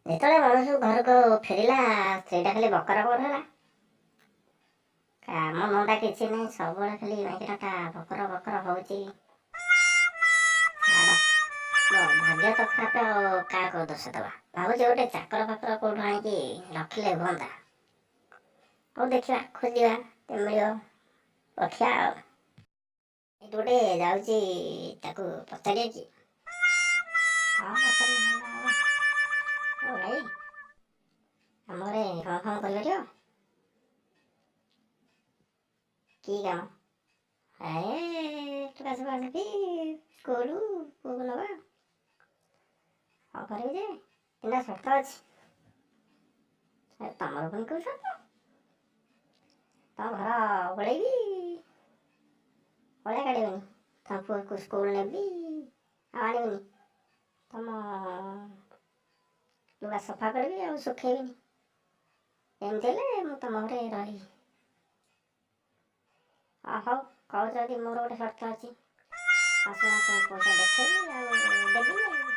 ଯେତେବେଳେ ମଣିଷ ଘରକୁ ଫେରିଲା, ସ୍ତ୍ରୀଟା ଖାଲି ବକର ବକର ହେଲା। କାମ ଧନ୍ଦା କିଛି ନାହିଁ, ସବୁବେଳେ ଖାଲି ମାଇକିନାଟା ବକର ବକର ହେଉଛି। ଛାଡ଼, ମୋ ଭାଗ୍ୟ ତ ଖରାପ, ଆଉ କାହାକୁ ଦୋଷ ଦେବା? ଭାବୁଛି ଗୋଟେ ଚାକର ଫାକର କେଉଁଠୁ ଆଣିକି ରଖିଲେ ହୁଅନ୍ତା। ହଉ ଦେଖିବା, ଖୋଜିବା, ମିଳିବ ରଖିବା। ଆଉ ଏଇଠି ଗୋଟେ ଯାଉଛି, ତାକୁ ପଚାରିବା କି? ହଁ, ପଚାରିଲେ ହବ। ଓ ଭାଇ, ଆମ ଘରେ କାମ ଫାମ କରିପାରିବ କି? କାମ ଏ ଟୋକା ସଫା ସଫି, ସ୍କୁଲ ପୁଅକୁ ନେବା। ହଁ, କରିବି ଯେ ତିନିଟା ସର୍ତ୍ତ ଅଛି। ତମର ପୁଣି କେଉଁ ସର୍ତ୍ତ? ତମ ଘର ଓଳେଇବି, ଅଳିଆ କାଢ଼ିବିନି, ତମ ପୁଅକୁ ସ୍କୁଲ ନେବି ଆଉ ଆଣିବିନି, ତମ ଲୁଗା ସଫା କରିବି ଆଉ ଶୁଖେଇବିନି। ଏମିତି ହେଲେ ମୁଁ ତମ ଘରେ ରହିବି। ହଉ, କହୁଛ ଯଦି ମୋର ଗୋଟେ ସର୍ତ୍ତ ଅଛି। ଆସୁନ, ତମ ପଇସା ଦେଖେଇବି ଆଉ ଦେବିନି।